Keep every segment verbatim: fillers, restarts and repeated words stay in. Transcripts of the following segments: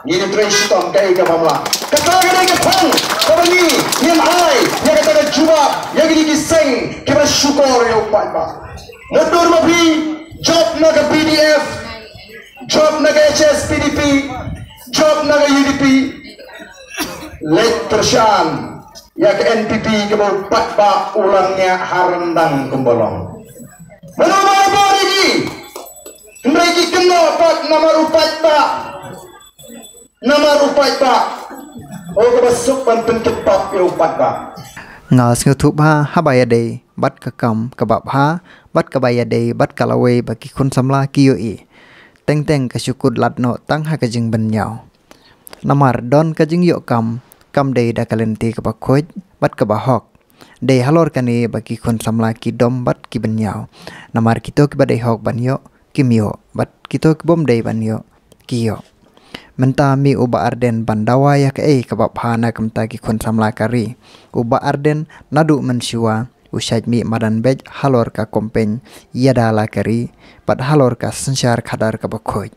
Ngi trei shitom kaei kaba ym lah. Kata ka dei ka thong kaba ngi ngim ai ïa kata ka jubab ïa kine ki seng kiba shukor ïa u paidbah. Mutdur ma phi, jop na ka P D F, jop na ka H S P D P, jop na ka U D P. Leit kyrshan ïa ka N P P kaba u paidbah u la ngiah ha ryndang kumba long. Mano ba ai bor ïa ki? Hynrei ki kynnoh pat namar u paidbah. Namar u paidbah. O kaba suk ban pynkit pap ïa u paidbah. Nga sngewthuh bha haba ïadei bad ka kam kaba bha bad kaba ïadei bad ka lawei ba ki khun samla ki ïohi. Teng teng ka shu kut lad noh tang ha ka jingbynñiaw. Namar don ka jingïoh kam kam dei da ka lynti kaba khuid bad kaba hok. Dei halor kane ba ki khun samla ki dom bad ki bynñiaw. Namar kito kiba dei hok ban ïoh kim ïoh bad kito ki bym dei ban ïoh ki ïoh. Mynta mih u Bah Ardent ban dawa ïa kaei kaba bha na ka bynta ki khun samla ka ri. U Bah Ardent naduh mynshuwa u shait mih madan beit halor ka kompeng ïada la ka ri bad halor ka synshar khadar kaba khuid.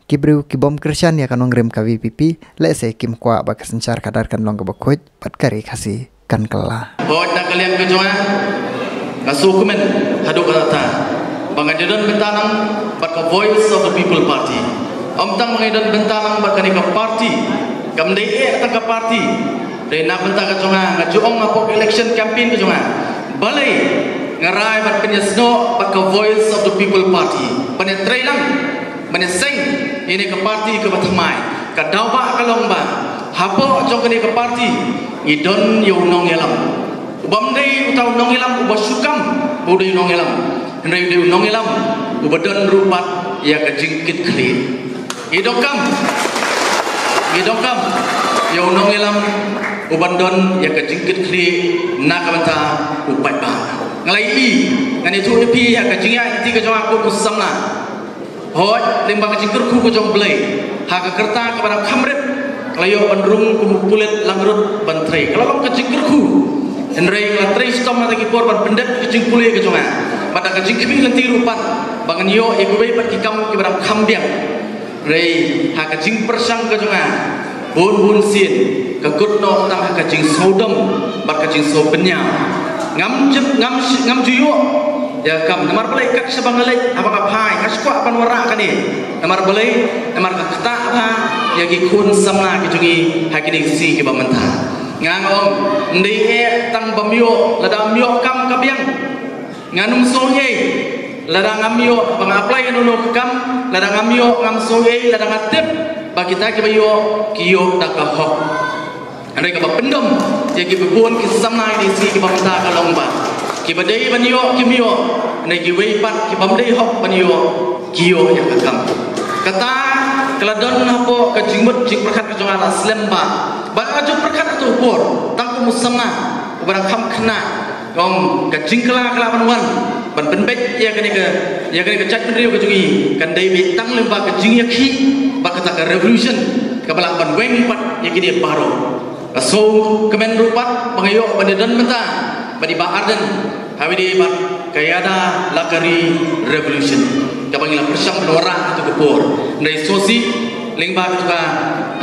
Ki briew ki bym kyrshan ïa ka nongrim ka V P P lehse kim kwah ba ka synshar khadar kan long kaba khuid bad ka ri Khasi kan kylla. Hooid, na ka liang ka jong nga, nga sngewkmen haduh katta ba ngan ïadon bynta lang bad ka Voice of the People Party. Ym tang ba ngan ïadon bynta lang bad kane ka party, kam dei eh tang ka party. Dei na bynta ka jong nga, nga ju ong hapoh election campaign ka jong nga, balei nga rai ban pynïasnoh bad ka Voice of the People Party, ban ïatrei lang, ban ïaseng ïa kane ka party kaba thymmai. Ka daw ba ka long ba hapoh jong kane ka party ngi don ïa u nongïalam. Uba ym dei uta u nongïalam uba shu kam ba u dei u nongïalam, hynrei u dei u nongïalam uba don ruh pat ïa ka jingkitkhlieh. Ngi donkam, ngi donkam ïa u nongïalam uban don ïa ka jingkitkhlieh na ka bynta u paidbah. Nga la ïohi, ngan ïathuh ïa phi ïa ka jingïaid lynti ka jong nga kum u samla. Hooid, lyngba ka jingkyrkhu ka jong U Blei, ha ka rta kaba dang kham rit, nga la ïoh ban rung kum u pulit langbrot ban trei. Ka la long ka jingkyrkhu. Hynrei nga la trei shitom ha kita ki por ban pyndep ka jingpule ka jong nga. Bad da ka jingkhmih lynti ruh pat ba ngan ïoh ïa kiwei pat ki kam kiba dang kham biang. Hynrei ha ka jingpyrshang ka jong nga, bun bun sien ka kut noh tang ha ka jingsngewdom bad ka jingsngewbynñiaw. Ngam ju, ngam, ngam ju ïoh ïa ka kam. Namar balei? Kat shaba nga leit haba nga phai, nga shu kwah ban wanrah kane. Namar balei? Namar ka ktah bha ïa ki khun samla ki jong ngi ha kine ki sngi kiba mynta. Nga ong, ym dei eh tang bym ïoh, lada ym ïoh kam ka biang. Ngan ym sngewiei lada ngam ïoh ba nga apply ïa uno uno ka kam, lada ngam ïoh ngam sngewiei, lada nga tip ba kita kiba ïoh ki ïoh da ka hok. Hynrei kaba pyndem ïa kiba bun ki samla ïa ki sngi kiba mynta ka long ba kiba dei ban ïoh kim ïoh, hynrei kiwei pat kiba ym dei hok ban ïoh ki ïoh ïa ka kam. Kata ka la don hapoh ka jingmut jingpyrkhat ka jong nga la slem ba, ba nga ju pyrkhat ha tu por tang kum u samla uba dang kham khynnah. Kong ka jingkylla kylla ban wan ban pynbeit ïa kane ka, ïa kane ka jaitbynriew ka jong ngi kan dei beit tang lyngba ka jingïakhih bad kata ka revolution kaba lah ban weng pat ïa kine baroh. Ka sngewkmen ruh pat ba nga ïoh ban ïadon bynta bad i Bah Ardent ha kaba ïadei bad ka ïada la ka ri revolution kaba ngi la pyrshang ban wanrah ha tu ka por. Hynrei sngewsih lyngba katu ka,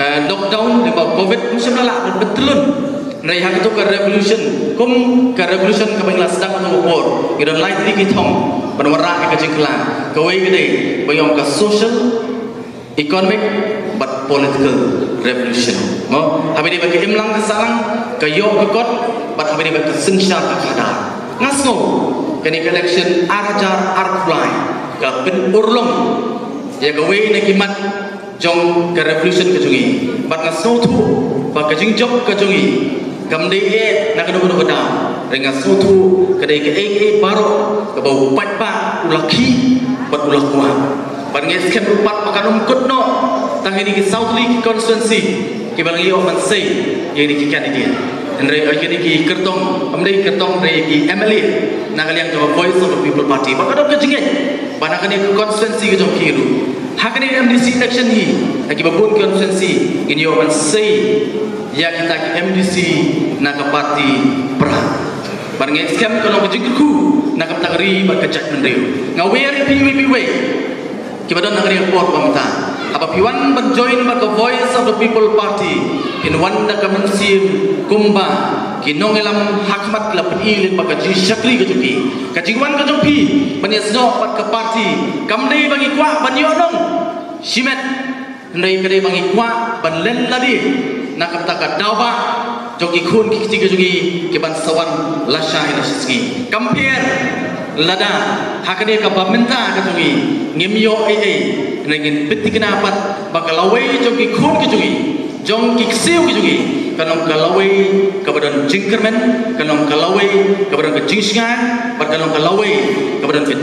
eh, lockdown, lyngba Covid, ngim shym la lah ban pyntlun. Hynrei ha katu ka revolution, kum ka revolution kaba ngi la sdang ha tu ka por, ngi don lai tylli ki thong ban wanrah ïa ka jingkylla. Kawei ka dei ba ngi ong ka social, economic bad political revolution. Mo, ha kaba ïadei bad ka imlang ka sahlang, ka ïoh ka kot, bad ha kaba ïadei bad ka synshar ka khadar. Nga sngew kane ka election ar hajar arphew lai ka pynurlong ïa kawei na ki mat jong ka revolution ka jong ngi. Bad nga sngewthuh ba ka jingjop ka jong ngi kam dei eh na kano kano ka daw. Hynrei nga sngewthuh ka dei kaei kaei baroh kaba u paidbah u la khih bad u la kwah. Bad nga ngeit skhem ruh pat ba kan ym kut noh tang ïa kine ki saw tylli ki constituency kiba la ïoh ban sei ïa kine ki candidate. Hynrei ïa kine ki kyrtong, ym dei kyrtong, hynrei ki M L A na ka liang jong ka Voice of the People Party. Ba ka don ka jingngeit ba na kane ka constituency ka jong phi ruh, ha kane ka M D C election hi, ha kiba bun constituency ngin ïoh ban sei ïa kita ki M D C na ka party Prah. Bad nga ngeit skhem ka long ka jingkyrkhu na ka bynta ka ri bad ka jaitbynriew. Nga wer ïa phi iwei pa iwei kiba don ha kane ka por ba mynta. Haba phi wan ban join bad ka Voice of the People Party, phin wan da ka mynsiem kumba ki nongïalam ha khmat ki la pyni lem bad ka jingshakri ka jong ki. Ka jingwan ka jong phi ban ïasnoh bad ka party kam dei ba ngi kwah ban ïoh nong shimet, hynrei ka dei ba ngi kwah ban len lade na kata ka daw ba jong ki khun ki kti ka jong ngi ki ban sa wan lashai lashisngi. Kam pher lada ha kane ka bynta ka jong ngi ngim ïoh ei ei, hynrei ngin pynthikna pat ba ka lawei jong ki khun ki jong ngi, jong ki ksiew ki jong ngi, kan long ka lawei kaba don jingkyrmen, kan long ka lawei kaba don ka jingshngaiñ, bad kan long ka lawei kaba don ka